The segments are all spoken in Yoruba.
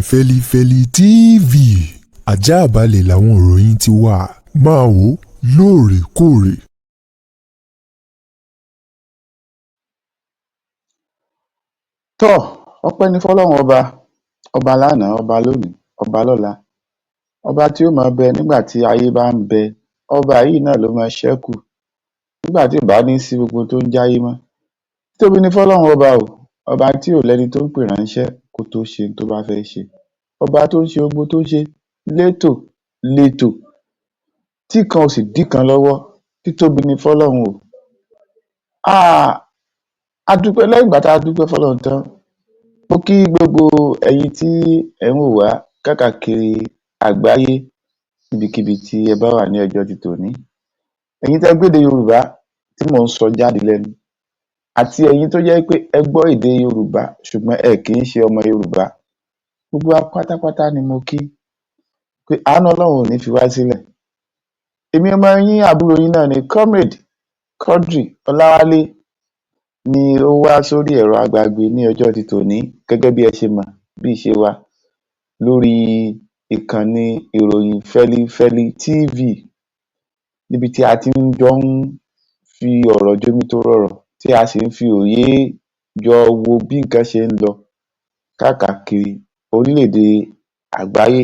Fẹ́lífẹ́lí TV, àjààbálẹ̀ làwọn ìròyìn ti wà. Máa wò ó lóòrèkóòrè. Tọ́, ọpẹ́ ní fọ́lọ́run ọba, ọba lánàá, ọba lónìí, ọba lọ́la, ọba tí ó máa bẹ nígbà tí ayé bá ń bẹ. Ọba yìí náà ló máa ṣẹ́kù nígbà tí ò bá ní sí gbogbo tó ń jáyé mọ́. Títóbi ní fọ́lọ́run ọba o, ọba tí ò lẹ́ni tó ń pè ránṣẹ́ kó tó ṣe tó bá fẹ́ ṣe, ọba tó ń ṣe gbogbo tó ń ṣe létò létò tí kan ò sì dí kan lọ́wọ́. Títóbi ní fọ́lọ́run o. A dúpẹ́. Lẹ́yìn ìgbà tá a dúpẹ́ fọ́lọ́run tán, mo kí gbogbo ẹ̀yin tí ẹ̀ ń wò wá káàkiri àgbáyé níbikíbi tí ẹ bá wà ní ọjọ́ ti tòní. Ẹ̀yin tẹ́ gbédè Yorùbá tí mò ń sọ jáde lẹ́nu, àti ẹ̀yin tó jẹ́ pé ẹ gbọ́ èdè Yorùbá ṣùgbọ́n ẹ kì í ṣe ọmọ Yorùbá, gbogbo wa pátápátá ni mo kí pé àánú Ọlọ́run ò ní fi wá sílẹ̀. Èmi ọmọ yín, àbúrò yín náà ni, Comrade Quadri Ọláwálé ni ó wá sórí ẹ̀rọ agbagbe ní ọjọ́ ti tòní, gẹ́gẹ́ bí ẹ ṣe mọ̀ bí ìṣe wa lórí ìkànnì ìròyìn Fẹ́lífẹ́lí TV, níbi tí a ti ń jọ ń fi ọ̀rọ̀ jomitoro ọ̀rọ̀, tí a sì ń fi òye jọ wo bí nǹkan ṣe ń lọ káàkiri orílẹ̀-èdè àgbáyé,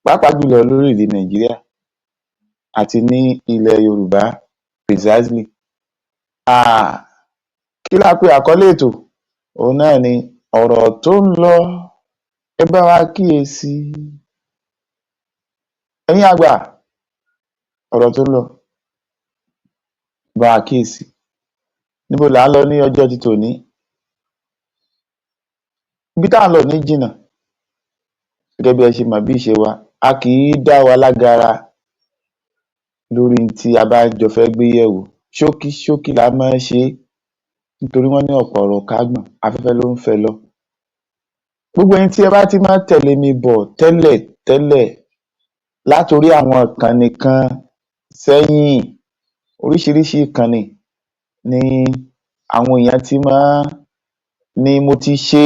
pàápàá jùlọ lórílẹ̀-èdè Nàìjíríà àti ní ilẹ̀ Yorùbá precisely. Kí la pe àkọlé ètò? Òun náà ni ọ̀rọ̀ tó ń lọ, ẹ bá wa kíyèsí. Ẹ̀yin àgbà, ọ̀rọ̀ tó ń lọ, bá wa kíyèsí. Níbo là ń lọ ní ọjọ́ ti tòní? Ibi tá à ń lọ ò ní jìnnà. Gẹ́gẹ́ bí ẹ ṣe mọ̀ bí ìṣe wa, a kì í dá wa lágara lórí n tí a bá jọ fẹ́ gbé yẹ̀wò. Ṣókí ṣókí la máa ń ṣe é, nítorí wọ́n ní ọ̀pọ̀ ọ̀rọ̀ kágbọ̀n, afẹ́fẹ́ ló ń fẹ́ lọ. Gbogbo ẹ̀yin tí ẹ bá ti máa ń tẹ̀lé mi bọ̀ tẹ́lẹ̀ tẹ́lẹ̀ látorí àwọn ìkànnì kan sẹ́yìn, oríṣiríṣi ìkànnì ni àwọn èèyàn ti máa ni mo ti ṣe,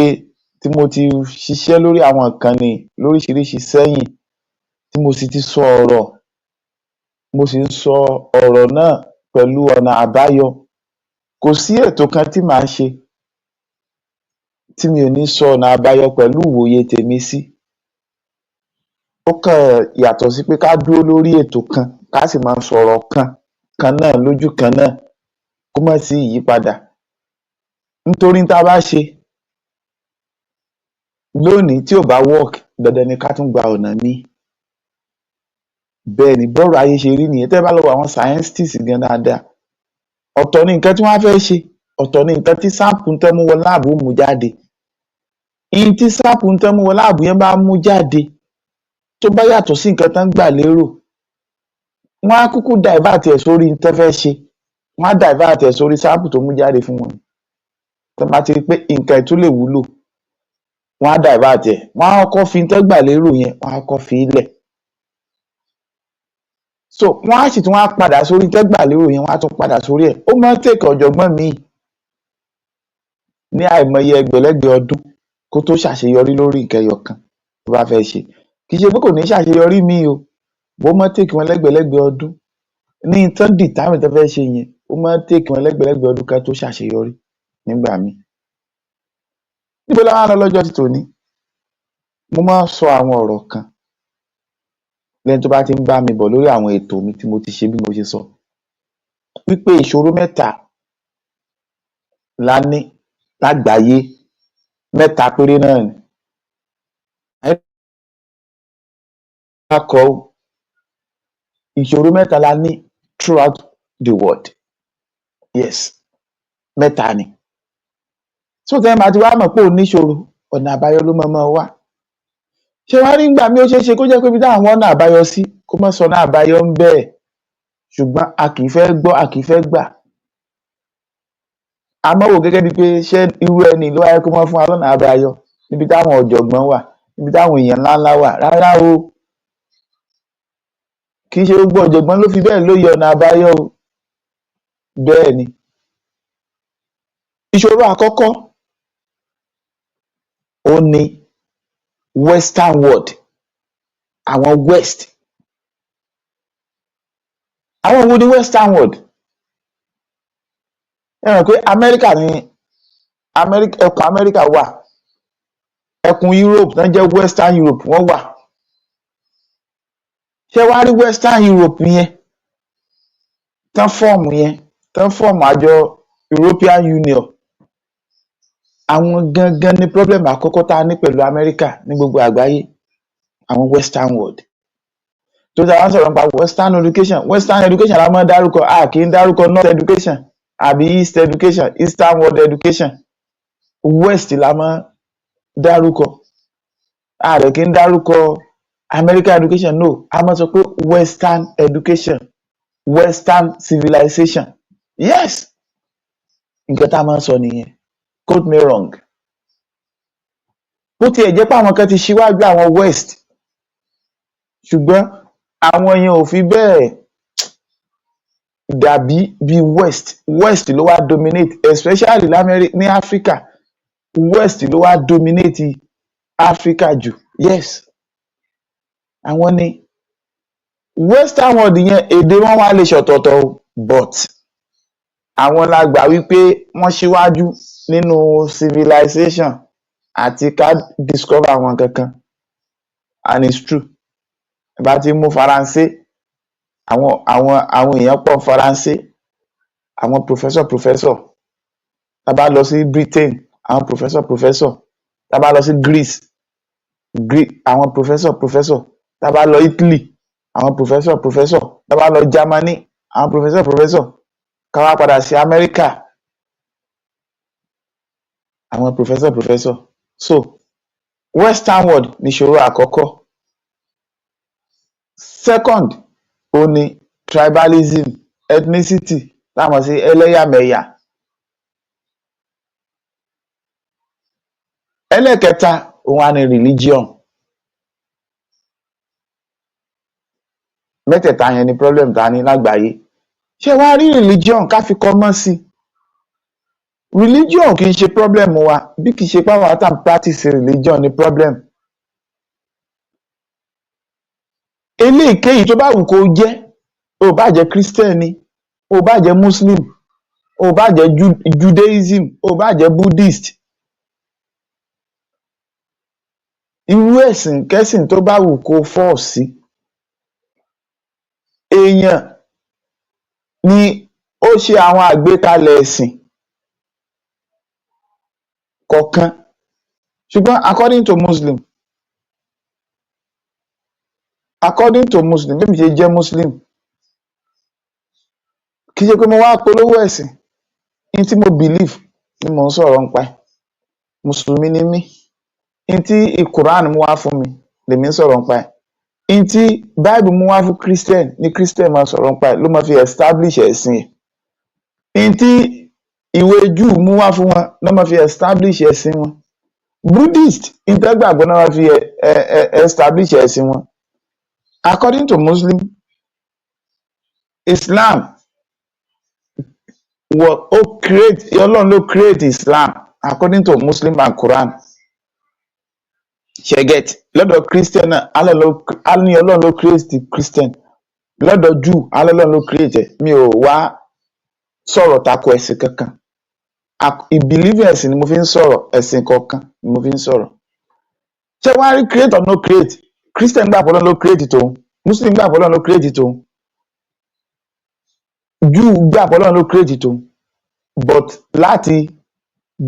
tí mo ti ṣiṣẹ́ lórí àwọn ìkànnì lóríṣiríṣi sẹ́yìn, tí mo sì ti sọ ọ̀rọ̀, mo sì ń sọ ọ̀rọ̀ náà pẹ̀lú ọ̀nà àbáyọ. Kò sí ètò kan tí màá ṣe tí mi ò ní sọ ọ̀nà àbáyọ pẹ̀lú ìwòye tèmi sí. Ó kàn yàtọ̀ sí pé ká dúró lórí ètò kan, ká sì máa sọ̀rọ̀ kan kan náà lójú kan náà, kó má sí ìyípadà. Nítorí tá a bá ṣe lónìí tí ò bá work, dandan ni ká tún gba ọ̀nà míì. Bẹ́ẹ̀ ni bọ́rọ̀ ayé ṣe rí nìyẹn. Tẹ́ ẹ bá lọ wo àwọn scientists gan dáadáa, ọ̀tọ̀ ni nǹkan tí wọ́n á fẹ́ ṣe, ọ̀tọ̀ ni nǹkan tí sample tán mú wọ lab ó mú jáde. Ihun tí sample tán mú wọ lab yẹn bá mú jáde, tó bá yàtọ̀ sí nǹkan tán gbà lérò, wọ́n á kúkú divert ẹ̀ sórí n tán fẹ́ ṣe, wọ́n á divert ẹ̀ sórí sample tó mú jáde fún wọn. Tán bá ti rí pé nǹkan yìí tún lè wúlò, wọ́n á divert ẹ̀, wọ́n á kọ́kọ́ fi n tán gbà lérò yẹn, wọ́n á kọ́kọ́ fi í lẹ̀. So wọ́n á sì tún wá padà sórí n tán gbà lérò yẹn, wọ́n á tún padà sórí ẹ̀. Ó máa ń take ọ̀jọ̀gbọ́n míì ní àìmọye ẹgbẹ̀lẹ́gbẹ̀ ọdún kó tó ṣàṣeyọrí lórí nǹkan ẹyọ kan tó bá fẹ́ ṣe. Kì í ṣe pé kò ní ṣàṣeyọrí míì o, but ó máa ń take wọn lẹ́gbẹ̀lẹ́gbẹ̀ ọdún ní n tán determine tán fẹ́ ṣe yẹn. Ó máa ń take wọn lẹ́gbẹ̀lẹ́gbẹ̀ ọdún kán tó ṣàṣeyọrí nígbà míì. Níbo la wá ń lọ lọ́jọ́ ti tòní? Mo máa ń sọ àwọn ọ̀rọ̀ kan lẹ́ni tó bá ti ń bá mi bọ̀ lórí àwọn ètò mi tí mo ti ṣe, bí mo ṣe sọ wípé ìṣòro mẹ́ta la ní lágbàáyé, mẹ́ta péré náà ni. Kọ ó, ìṣòro mẹ́ta la ní throughout the world. Yes, mẹ́ta ni. So tẹ́ni bá ti wá mọ̀ pé òun níṣòro, ọ̀nà àbáyọ ló máa máa wá. Ṣé wàá rí, nígbà míì, ó ṣeé ṣe kó jẹ́ pé ibi táwọn wọ́nà àbáyọ sí, kó má sọ̀nà àbáyọ ńbẹ̀, ṣùgbọ́n a kì í fẹ́ gbọ́, a kì í fẹ́ gbà. A máa wò gẹ́gẹ́ bíi pé ṣé irú ẹni ló wá yẹ kó máa fún wa lọ́nà àbáyọ níbi táwọn ọ̀jọ̀gbọ́n wà, níbi táwọn èèyàn ńláńlá wà? Rárá o, kì í ṣe gbogbo ọ̀jọ̀gbọ́n ló fi bẹ́ẹ̀ lóye ọ̀nà àbáyọ o. Bẹ́ẹ̀ ni, ìṣòro àkọ́kọ́, òhun ni Western world, àwọn West. Àwọn wo ni Western world? Ẹ mọ̀ pé Amẹ́ríkà ní ẹkùn Amẹ́ríkà wà, ẹkùn Europe náà jẹ́ Western Europe wọ́n wà. Ṣé wàá rí Western Europe yẹn tán form yẹn, tán form àjọ European Union, àwọn gangan ní problem àkọ́kọ́ tá a ní pẹ̀lú Amẹ́ríkà ní gbogbo àgbáyé, àwọn Western world. Tó tá a bá ń sọ̀rọ̀ nípa Western education, Western education la máa ń dárúkọ. A kì í dárúkọ North education àbí East education, Eastern world education. West la máa ń dárúkọ. A dẹ̀ kì í dárúkọ American education, no. A máa sọ pé Western education, Western civilization. Yes, nǹkan tá a máa ń sọ nìyẹn. Quote me wrong. Bó tiẹ̀ jẹ́ pé àwọn kan ti ṣíwájú àwọn West, ṣùgbọ́n àwọn yẹn ò fi bẹ́ẹ̀ dàbí bí West. West ló wá dominate, especially ní Africa. West ló wá dominate Africa jù. Yes, àwọn ni Western world yẹn. Èdè wọn wá lè ṣọ̀tọ̀ọ̀tọ̀ o, but àwọn la gbà wípé wọ́n ṣíwájú nínú civilization àti ká discover àwọn nǹkan kan, and it's true. Bá ti mú Faransé, àwọn èèyàn pọ̀ Faransé, àwọn professor professor. Tá bá lọ sí Britain, àwọn professor professor. Tá bá lọ sí Greece, àwọn professor professor. Tá bá lọ Italy, àwọn professor professor. Tá bá lọ Germany, àwọn professor professor. Ká wá padà sí Amẹ́ríkà, àwọn professor professor. So Western world nìṣòro àkọ́kọ́. Second, ó ní tribalism, ethnicity, tá a mọ̀ sí ẹlẹ́yàmẹ̀yà. Ẹlẹ́ẹ̀kẹta, òun wá ní religion. Mẹ́tẹ̀ẹ̀ta yẹn ni problem tá a ní lágbàáyé. Ṣé wàá rí religion, ká fi kọ́mọ́ sí i, religion kì í ṣe problem wa, bí kì í ṣe pé àwa tá à ń practice religion ni problem. Eléyìíkéyìí tó bá wù kó jẹ́, o bá jẹ́ Christian ni, o bá jẹ́ Muslim, o bá jẹ́ Judaism, o bá jẹ́ Buddhist, irú ẹ̀sìn kẹ́sìn tó bá wù kó fall sí, èèyàn ni ó ṣe àwọn àgbékalẹ̀ ẹ̀sìn kọ̀ọ̀kan. Ṣùgbọ́n according to Muslim, bí èmi ṣe jẹ́ Muslim, kì í ṣe pé mo wá polówó ẹ̀sìn. N tí mo believe ni mò ń sọ̀rọ̀ nípa ẹ̀. Mùsùlùmí ni mí. N tí Quran mú wá fún mi lèmi ń sọ̀rọ̀ nípa ẹ̀. N tí Bible mú wá fún Christian ni Christian máa sọ̀rọ̀ nípa ẹ̀, ló máa fi establish ẹ̀sìn ẹ̀. N tí ìwé Júù mú wá fún wọn ló máa fi establish ẹ̀sìn wọn. Buddhist, n tẹ́ gbàgbọ́ náà máa fi establish ẹ̀sìn wọn. According to Muslim, Islam wọ ó create, Ọlọ́run ló create Islam according to Muslim and Quran. Ṣé get? Lọ́dọ̀ Christian náà, á ní Ọlọ́run ló create the Christian. Lọ́dọ̀ Jew, á lọ́lọ́run ló create ẹ̀. Mi ò wá sọ̀rọ̀ tako ẹ̀sìn kankan. Ìbelieve ẹ̀sìn ni mo fi ń sọ̀rọ̀, ẹ̀sìn kọ̀ọ̀kan ni mo fi ń sọ̀rọ̀. Ṣé wàá rí, create or no create, Christian gbà pé Ọlọ́run ló create tòun, Muslim gbà pé Ọlọ́run ló create tòun, Jew gbà pé Ọlọ́run ló create tòun, but láti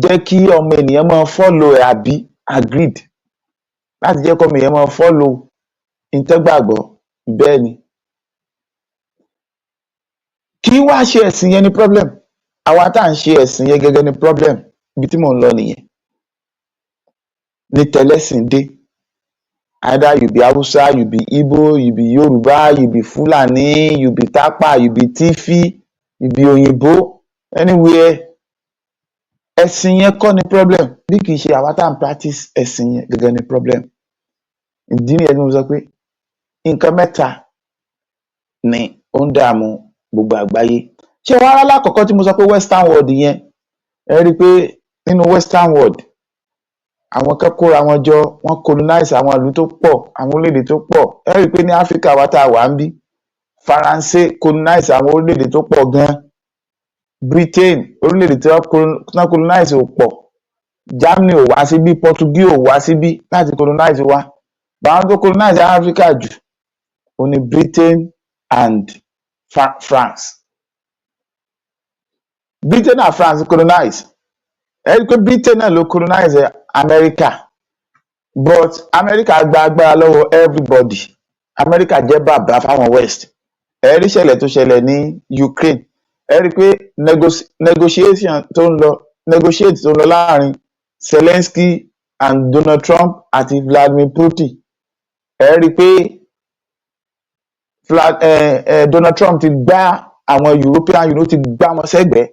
jẹ́ kí ọmọ ènìyàn máa follow ẹ̀, àbí agreed láti jẹ́ kí ọmọ èèyàn máa follow ìtẹ́gbàgbọ́. Bẹ́ẹ̀ ni, kí wá ṣe ẹ̀sìn yẹn ni problem. Àwa tá à ń ṣe ẹ̀sìn yẹn gẹ́gẹ́ ni problem. Ibi tí mò ń lọ nìyẹn. Ní tẹlẹ́sìn dé, either you be Hausa, you be Igbo, you be Yoruba, you be Fulani, you be Tapa, you be Tiv, you be òyìnbó, anywhere, ẹ̀sìn yẹn kọ́ ni problem, bí kì í ṣe àwa tá à ń practice ẹ̀sìn yẹn gẹ́gẹ́ ni problem. Ìdí nìyẹn tí mo sọ pé nǹkan mẹ́ta ni ó ń dààmú gbogbo àgbáyé. Ṣé wàá rálá àkọ́kọ́ tí mo sọ pé Western world yẹn, ẹ rí i pé nínú Western world Àwọn kan kóra wọn jọ, wọ́n colonize àwọn ìlú tó pọ̀, àwọn orílẹ̀-èdè tó pọ̀. Ẹ rí i pé ní Áfíríkà wa tá a wà níbí, Faransé colonize àwọn orílẹ̀-èdè tó pọ̀ gan. Britain, orílẹ̀-èdè tí wọ́n colonize ò pọ̀. Germany ò wá síbí, Portuguese ò wá síbí láti colonize wa. Àwọn tó colonize Africa jù òun ni Britain and France. Britain and France colonize. Ẹ rí i pé Britain náà ló colonize America, but America gba agbára lọ́wọ́ everybody. America jẹ́ bàbá fáwọn West. Ẹ rí ìṣẹ̀lẹ̀ tó ṣẹlẹ̀ ní Ukraine. Ẹ rí i pé negotiation tó ń lọ, negotiate tó ń lọ láàrin Zelensky and Donald Trump àti Vladimir Putin, ẹ rí i pé Donald Trump ti gbá àwọn European Union, ó ti gbá wọn sẹ́gbẹ̀ẹ́,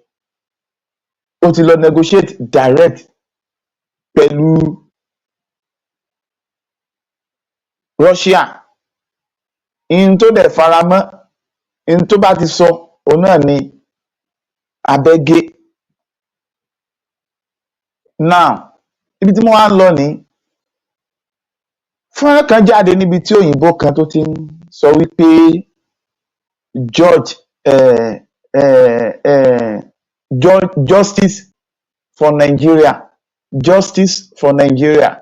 ó ti lọ negotiate direct pẹ̀lú Russia. Ihun tó dẹ̀ faramọ́, ihun tó bá ti sọ, òun náà ni abẹ́ gé. Now, ibi tí mo wá ń lọ nìí. Fọ́nrán kan jáde níbi tí òyìnbó kan tó ti ń sọ wípé George justice for Nigeria, justice for Nigeria.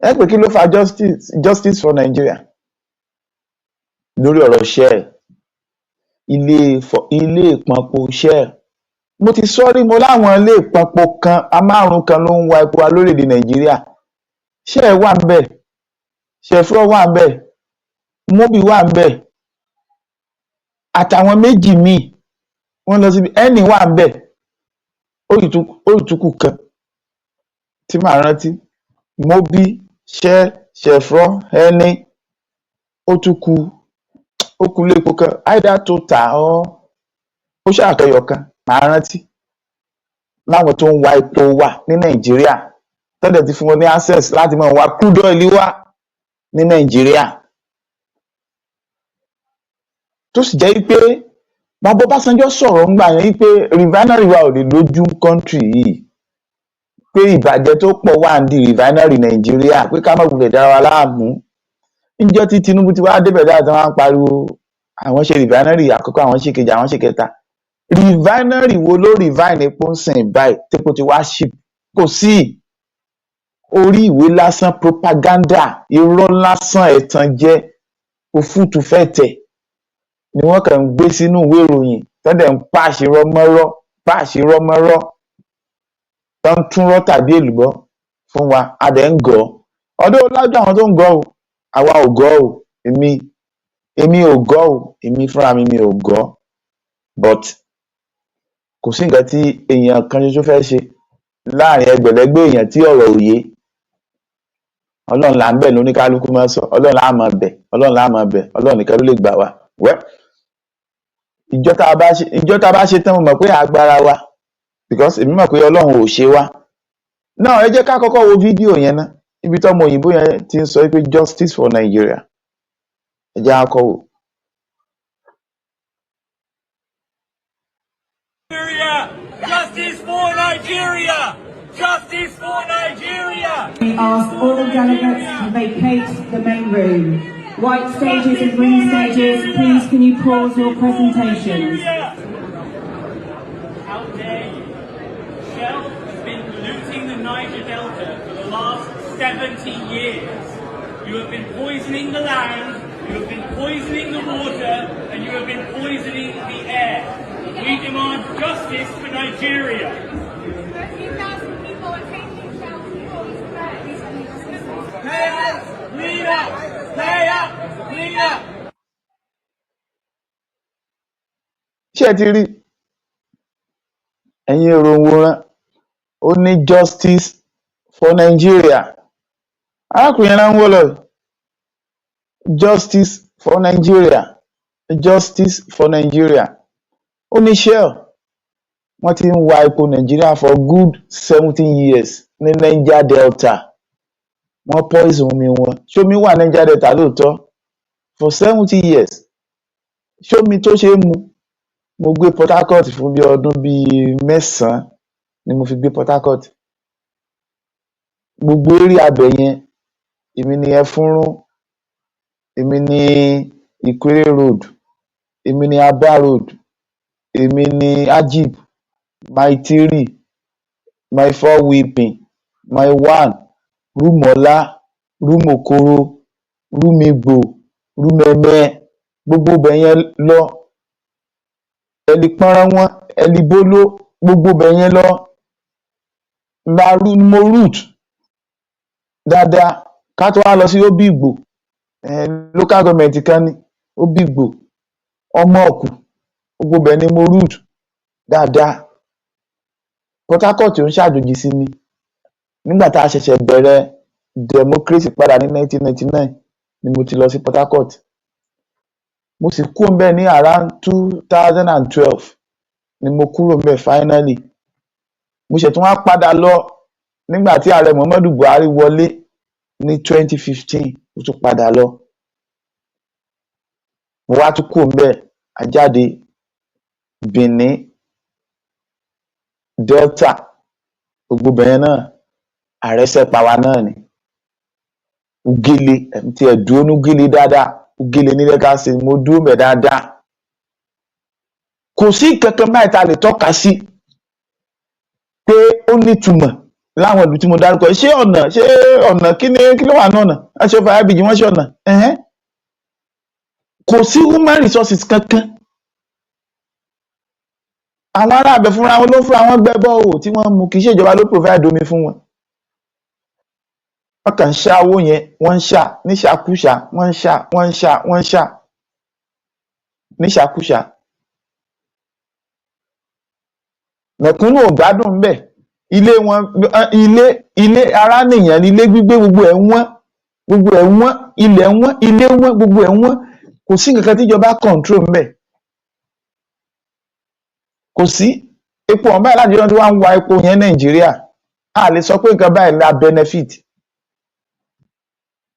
Ẹ pé kí ló fa justice for Nigeria lórí ọ̀rọ̀ Shell, ilé ìpọnpo Shell. Mo ti sọ rí, mo láwọn ilé ìpọnpo kan márùn kan ló ń wa epo wa lórílẹ̀-èdè Nàìjíríà. Shell wà ńbẹ̀, Chevron wà ńbẹ̀, Mobil wà ńbẹ̀, àtàwọn méjì míì wọ́n lọ síbi. Eni wà ńbẹ̀. Ó sì tún kù kan tí màá rántí. Mobil, Shell, Chevron, Eni, ó tún kù, ó kù ilé epo kan, either Total or ó ṣáà kẹyọ kan màá rántí, láwọn tó ń wa epo wa ní Nàìjíríà, tán dẹ̀ ti fún wọn ní access láti máa wa crude oil wa ní Nàìjíríà, tó sì jẹ́ wípé bàbá Ọbásanjọ́ sọ̀rọ̀ ńgbà yẹn wípé refinery wa ò lè lójú country yìí, pé ìbàjẹ́ tó pọ̀ wà nídìí refinery Nàìjíríà, pé ká má wulẹ̀ dára wa láàmú. Níjọ́ tí Tinubu ti wá débẹ̀ dáa, tí wọ́n á ń pariwo àwọn ṣe refinery àkọ́kọ́, àwọn ṣe kejì, àwọn ṣe kẹta, refinery wo ló refine epo nísìn báyìí tépo ti wá cheap? Kò sí. Orí ìwé lásán, propaganda, irọ́ lásán, ẹ̀tànjẹ, òfútùfẹ̀tẹ̀ ni wọ́n kàn ń gbé sínú ìwé ìròyìn, tán dẹ̀ ń pash irọ́ mọ́rọ́, pash irọ́ mọ́rọ́, tán ń túnrọ́ tàbí èlùbọ́ fún wa. A dẹ̀ ń gọ̀ ọ́. Ọdún lájú àwọn tó ń gọ̀ ọ́, àwa ò gọ̀ ọ́. Èmi ò gọ̀ ọ́. Èmi fúnra mi, mi ò gọ̀ ọ́, but kò sí nǹkan tí èèyàn kan ṣoṣo fẹ́ ṣe láàrin ẹgbẹ̀lẹ́gbẹ̀ èèyàn tí ọ̀rọ̀ ò yé. Ọlọ́run là ń bẹ̀ lóníkálukú máa ń sọ. Ọlọ́run là á máa bẹ̀, Ọlọ́run là á máa bẹ̀, Ọlọ́run nìkan ló lè gbà wá. Well, ìjọ́ tá a bá ṣe tán, mo mọ̀ pé agbára wa, because èmi mọ̀ pé Ọlọ́run ò ṣe wá náà. Ẹ jẹ́ ká kọ́kọ́ wo fídíò yẹn ná, ibi tọ́mọ òyìnbó yẹn ti ń sọ pé justice for Nigeria. Ẹ jẹ́ á kọ́kọ́ wò. Justice for Nigeria! Justice for Nigeria! We ask all delegates to vacate the main room. White stages and green stages, please can you pause your presentations? How dare you? Shell has been polluting the Niger Delta for the last 70 years. You have been poisoning the land, you have been poisoning the water, and you have been poisoning the air. We demand justice for Nigeria. 13,000 people are taking Shell's fuel. Pay up! Clean up! Pay up! Clean up! Ṣé ẹ ti rí, ẹ̀yin èrò òǹwòran? Ó ní justice for Nigeria. Arákùnrin yẹn náà ń wò lọ yìí. Justice for Nigeria, justice for Nigeria. Ó ní Shell, wọ́n ti ń wa epo Nàìjíríà for good 17 years ní Niger Delta. Wọ́n poison omi wọn. Ṣómi wà Niger Delta lóòótọ́? For 70 years, ṣómi tó ṣe é mu? Mo gbé Port Harcourt fún bí ọdún bíi 9 ni mo fi gbé Port Harcourt. Gbogbo area abẹ yẹn, èmi ni Ẹfúnrún, èmi ni Ìkéré Road, èmi ni Aba Road, èmi ni Agip, Mile 3, Mile 4, Weeping, Mile 1, Rúmọlá, Rúmòkoro, Rúmigbò, Rúmẹmẹ, gbogbo ibẹ̀ yẹn lọ, Ẹlipọ́nrán, Ẹlibóló, gbogbo ibẹ̀ yẹn lọ la mo route dáadáa ká tó wá lọ sí Obigbo, local government kan ní Obigbo, Ọmọọ̀kù, gbogbo ibẹ̀ ni mo route dáadáa. Port Harcourt ò ń ṣàjòjì sí mi. Nígbà tá a ṣẹ̀ṣẹ̀ bẹ̀rẹ̀ democracy padà ní 1999 ni mo ti lọ sí Port Harcourt. Mo sì kúrò ńbẹ̀ ní around 2012 ni mo kúrò ńbẹ̀ finally. Mo ṣẹ̀ tún wá padà lọ nígbà tí Ààrẹ Muhammadu Buhari wọlé ní 2015, mo tún padà lọ. Mo wá tún kúrò ńbẹ̀, a jáde Benin, Delta, gbogbo ibẹ̀ yẹn náà, ààrẹ ṣẹ̀ pa wa náà ni. Ugele, èmi tiẹ̀ dúró ní Ugele dáadáa. Ugele ní Delta State, mo dúró ńbẹ̀ dáadáa. Kò sí nǹkan kan báyìí tá a lè tọ́ka sí pé ó nítumọ̀ láwọn ìlú tí mo dárúkọ yìí. Ṣé ọ̀nà? Ṣé ọ̀nà? Kí ni, kí ló wà ní ọ̀nà? Wọ́n ṣe overhead, wọ́n ṣe ọ̀nà. Kò sí human resources kankan. Àwọn ará ibẹ̀ fúnra wọn ló ń fúnra wọn gbẹ́ borehole tí wọ́n ń mu. Kì í ṣèjọba ló provide omi fún wọn. Wọ́n kàn ń ṣá owó yẹn, wọ́n ń ṣá níṣàkúṣà, wọ́n ń ṣá, wọ́n ń ṣá, wọ́n ń ṣá níṣàkúṣà. Mẹ̀kúnnù ò gbádùn ńbẹ̀. Ilé wọn, ilé ilé ara nìyẹn, ilé gbígbé, gbogbo ẹ̀ wọ́n, gbogbo ẹ̀ wọ́n, ilẹ̀ wọ́n, ilé wọ́n, gbogbo ẹ̀ wọ́n. Kò sí nǹkan kan tíjọba control ńbẹ̀. Kò sí epo ọ̀hún báyìí láti ọdún tí wọ́n ń wa epo yẹn. Nàìjíríà, a lè sọ pé nǹkan báyìí la benefit,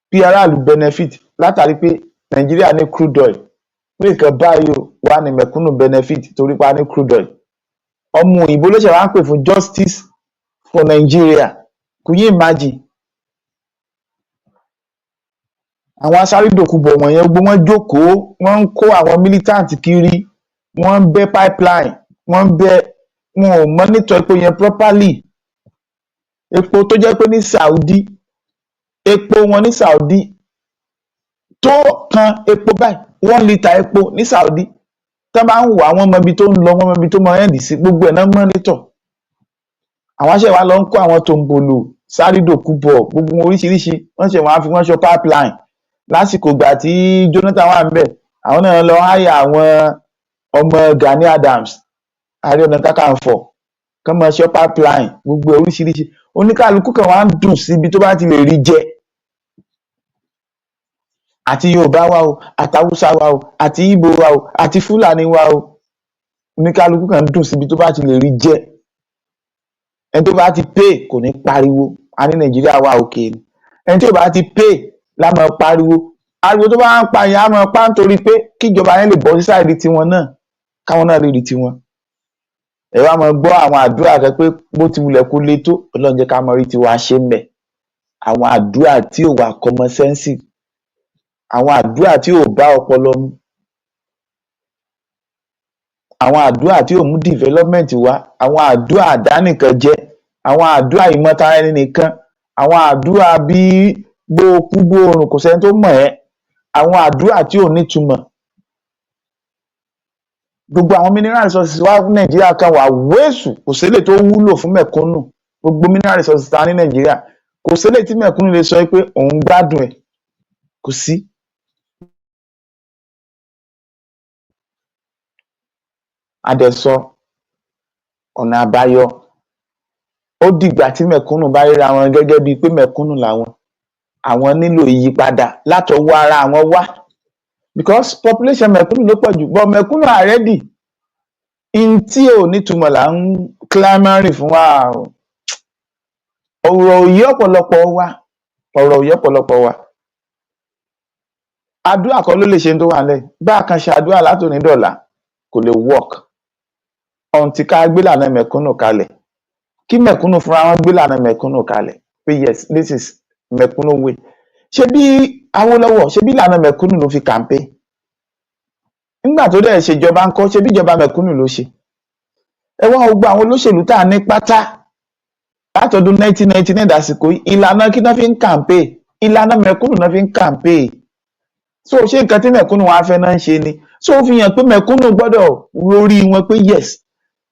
bí aráàlú benefit látàrí pé Nàìjíríà ní crude oil, pé nǹkan báyìí ó wà ní mẹ̀kúnnù benefit torí pé a ní crude oil. Ọmọ òyìnbó ló ṣe wá ń pè fún justice for Nigeria. Could you imagine? Àwọn aṣárídòkúbọ̀ wọ̀nyẹn, gbogbo wọn jókòó, wọ́n ń kó àwọn militant kiri, wọ́n ń bẹ́ pipeline, wọ́n ń bẹ́. Wọn ò monitor epo yẹn properly. Epo tó jẹ́ pé ní Saudi, epo wọn ní Saudi tó kan epo báyìí, 1 litre epo ní Saudi, tán bá ń wà, wọ́n mọ ibi tó ń lọ, wọ́n mọ ibi tó mọ end sí, gbogbo ẹ̀ náà monitor. Àwọn aṣẹ́ wa lọ ń kó àwọn tòǹbòlò sárídòkúbọ̀, gbogbo wọn oríṣiríṣi, wọ́n ṣe wọ́n á fi wọ́n ṣọ pipeline. Lásìkò ìgbà tí Jonathan wà ńbẹ̀, àwọn náà lọ háyà àwọn ọmọ Gani Adams, Ààrẹ Ọ̀nà Kakanfò, kán máa ṣọ́ pipeline, gbogbo ẹ̀ oríṣiríṣi. Oníkálukú kan wá ń dùn síbi tó bá ti lè rí jẹ. Àti Yorùbá wa o, àti Haúsá wa o, àti Ìgbò wa o, àti Fúlàní wa o, oníkálukú kan ń dùn síbi tó bá ti lè rí jẹ. Ẹni tó bá ti pay kò ní pariwo, a ní Nàìjíríà wà òkè ni. Ẹni tí ò bá ti pay lá máa pariwo. Ariwo tó bá ń pa yẹn, á máa pa nítorí pé kíjọba yẹn lè bọ́ sí side tiwọn náà, káwọn náà lè rí tiwọn. Ẹ wá máa gbọ́ àwọn àdúrà kan pé bó ti wulẹ̀ kó le tó, Ọlọ́run jẹ́ ká mọ rí tiwa ṣe ń bẹ̀. Àwọn àdúrà tí ò wà common sense, àwọn àdúrà tí ò bá ọpọlọ mu, àwọn àdúrà tí ò mú development wá, àwọn àdúrà àdánìkànjẹ, àwọn àdúrà ìmọ̀tara ẹni nìkan, àwọn àdúrà bí bó o kú bó o rùn, kò sẹ́ni tó mọ̀ ẹ́, àwọn àdúrà tí ò nítumọ̀. Gbogbo àwọn mineral resources wa ní Nàìjíríà kan wà wéṣù, kò séléyìí tó wúlò fún mẹ̀kúnnù. Gbogbo mineral resources ta ní Nàìjíríà, kò séléyìí tí mẹ̀kúnnù lè sọ pé òun gbádùn ẹ̀, kò sí. A dẹ̀ sọ ọ̀nà àbáyọ. Ó dìgbà tí mẹ̀kúnnù bá ríra wọn gẹ́gẹ́ bíi pé mẹ̀kúnnù làwọn, àwọn nílò ìyípadà látọwọ́ ara àwọn wá, because population mẹ̀kúnnù ló pọ̀ jù, but mẹ̀kúnnù are ready. In tí ò nítumọ̀ là ń clamouring fún wa. Ọ̀rọ̀ ò yé ọ̀pọ̀lọpọ̀ wa, ọ̀rọ̀ ò yé ọ̀pọ̀lọpọ̀ wa. Àdúrà kọ́ ló lè ṣe tó wà nílẹ̀. Bá a kan ṣe àdúrà látòní dọ̀la, kò lè work until ká gbé lànà mẹ̀kúnnù kalẹ̀, kí mẹ̀kúnnù fúnra wọn gbé lànà mẹ̀kúnnù kalẹ̀. Pé yes, this is mẹ̀kúnnù way. Ṣé bí Awólọ́wọ̀, ṣé bí ìlànà mẹ̀kúnnù ló fi campaign nígbà tó dẹ̀ ṣèjọba ńkọ́? Ṣé bí ìjọba mẹ̀kúnnù ló ṣe? Ẹ wá gbogbo àwọn olóṣèlú tá a ní pátá látọdún 1999 dàsìkò yìí, ìlànà kí náà fi ń campaign? Ìlànà mẹ̀kúnnù náà fi ń campaign. So ṣé nǹkan tí mẹ̀kúnnù wá fẹ́ náà ń ṣe ni? So ó fi hàn pé mẹ̀kúnnù gbọ́dọ̀ rórí wọn pé yes,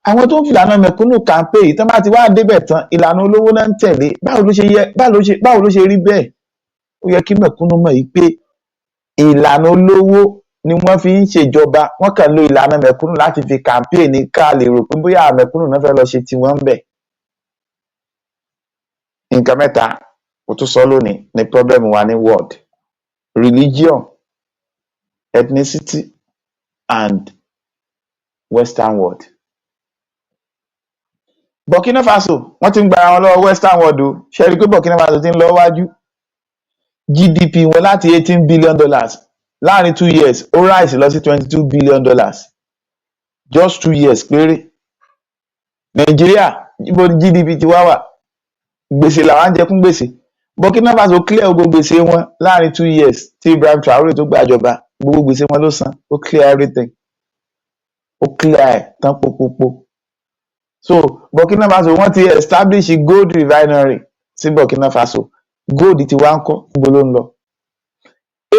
àwọn tó ń fi ìlànà mẹ̀kúnnù campaign yìí, tán bá ti wá débẹ̀ tán, ìlànà olówó náà ń tẹ̀lé. Báwo ló ṣe yẹ? Báwo ló ṣe rí bẹ́ẹ̀? Ó yẹ kí mẹ̀kúnnù mọ̀ yìí pé ìlànà olówó ni wọ́n fi ń ṣèjọba. Wọ́n kàn lo ìlànà mẹ̀kúnnù láti fi campaign ní ká lè rò pé bóyá mẹ̀kúnnù náà fẹ́ lọ ṣe tiwọn ń bẹ̀. Nǹkan mẹ́ta kò tún sọ lónìí ní problem wa ní world: religion, ethnicity and western world. Burkina Faso, wọ́n ti ń gbara wọn lọ́wọ́ western world o. Ṣe rí i pé Burkina Faso ti ń lọ wájú? GDP wọn láti $18 billion láàrin 2 years, ó rise lọ sí $22 billion, just 2 years péré. Nàìjíríà, ibo ni GDP ti wá wà? Gbèsè làwọn ń jẹ kún gbèsè. Burkina Faso clear gbogbo gbèsè wọn láàrin 2 years tí Ibrahim Traore tó gbàjọba. Gbogbo gbèsè wọn ló san, ó clear everything, ó clear ẹ̀ tán pópópó. So Burkina Faso, wọ́n ti establish gold refinery sí Burkina Faso. Gold ti wá ń kọ́, níbo ló ń lọ?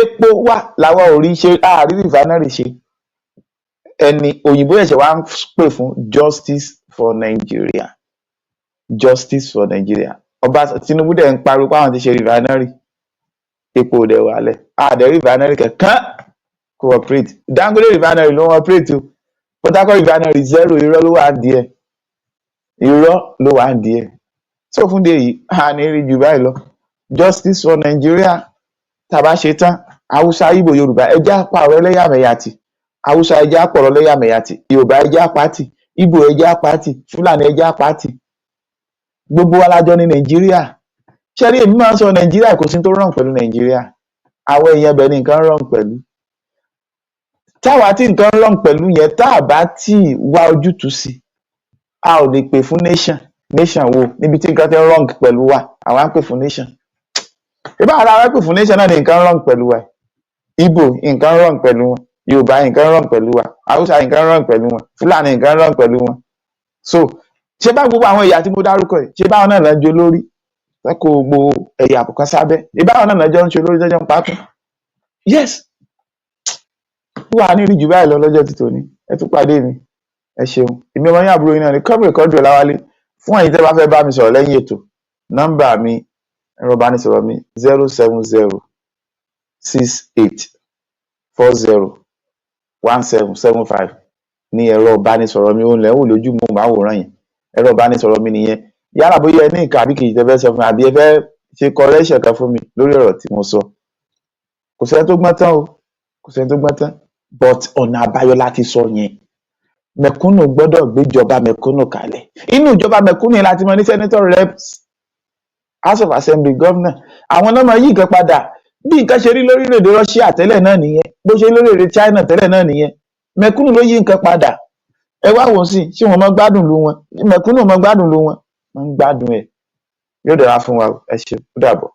Epo wà làwa ò rí ṣe, àárí refinery ṣe. Ẹni òyìnbó ṣẹ̀ṣẹ̀ wá ń pè fún justice for Nigeria, justice for Nigeria. Ọba Tinubu dẹ̀ ń pariwo pé àwọn ti ṣe refinery, epo ò dẹ̀ wálẹ̀, àdẹ̀ refinery kankan kò operate. Dangote refinery ló ń operate o. Port Harcourt refinery, zero. Irọ́ ló wà díẹ̀, irọ́ ló wà díẹ̀. So fún ìdí èyí, a ní rí jù báyìí lọ. Justice for Nigeria. Tá a bá ṣe tán, Haúsá, Ìgbò, Yorùbá, ẹ jẹ́ á pa ọ̀rọ̀ ẹlẹ́yàmẹ̀yà tì. Haúsá, ẹ jẹ́ á pọ̀rọ̀ ẹlẹ́yàmẹ̀yà tì. Yorùbá, ẹ jẹ́ á pa á tì. Ìgbò, ẹ jẹ́ á pa á tì. Fúlàní, ẹ jẹ́ á pa á tì. Gbogbo wa la jọ ní Nàìjíríà. Ṣé rí, èmi máa ń sọ, Nàìjíríà, kò sí tó wrong pẹ̀lú Nàìjíríà. Àwọn èèyàn ibẹ̀ ní nǹkan wrong pẹ̀lú. Táwa tí nǹkan wrong pẹ̀lú yẹn, tá a bá tí ì wá ojútùú sí, a ò lè pè fún nation. Nation wo? Níbi tí nǹkan ti ń wrong pẹ̀lú wa, àwa ń pè fún nation. Ìbá ara wa pè fún nation náà ní nǹkan wrong pẹ̀lú wa. Ìgbò, nǹkan wrong pẹ̀lú wọn. Yorùbá, nǹkan wrong pẹ̀lú wa. Haúsá, nǹkan wrong pẹ̀lú wọn. Fúlàní, nǹkan wrong pẹ̀lú wọn. So ṣé bá gbogbo àwọn ẹ̀yà tí mo dárúkọ yìí, ṣé báwọn náà lọ́jọ́ lórí wọ́n kó gbogbo ẹ̀yà kọ̀ọ̀kan sábẹ́? Ìbáwọn náà lọ́jọ́ ń ṣe olórí lọ́jọ́ ń pa kún? Yes, wà ní ìrìjù báyìí lọ lọ́jọ́ ti tòní. Ẹ tún pàdé mi. Ẹ ṣeun. Èmi ọmọ yín, àbúrò yín náà ní, Comrade Quadri Ọláwálé. Fún ẹ̀yin tẹ́ bá fẹ́ bá mi sọ̀rọ̀ lẹ́yìn ètò, nọ́mbà mi, ẹ̀rọ ìbánisọ̀rọ̀ mi, 07068401775 ní ẹ̀rọ ìbánisọ̀rọ̀ mi. Òun lẹ̀ ń wò lójú mo máwòrán yẹn, ẹ̀rọ ìbánisọ̀rọ̀ mi nìyẹn. Yálà bóyá ẹ ní nǹkan àbí kejì tẹ́ fẹ́ sọ fún mi, àbí ẹ fẹ́ ṣe correction kan fún mi lórí ọ̀rọ̀ tí mo sọ. Kò sẹ́ni tó gbọ́n tán o, kò sẹ́ni tó gbọ́n tán, but ọ̀nà àbáyọ láti sọ yẹn. Mẹ̀kúnnù gbọ́dọ̀ gbéjọba mẹ̀kúnnù kalẹ̀. Inú ìjọba mẹ̀kúnnù yẹn láti mọ ní senator, reps, House of Assembly, governor. Àwọn náà máa yí nǹkan padà. Bí nǹkan ṣe rí lórílẹ̀‐èdè Russia tẹ́lẹ̀ náà nìyẹn, bó ṣe rí lórílẹ̀‐èdè China tẹ́lẹ̀ náà nìyẹn. Mẹ̀kúnnù ló yí nǹkan padà. Ẹ wá wò ó sí, ṣé wọn mọ gbádùn lu wọn? Mẹ̀kúnnù mọ gbádùn lu wọn, wọn ń gbádùn ẹ̀. Yóò dára fún wa o. Ẹ ṣeun, ó dàbọ̀.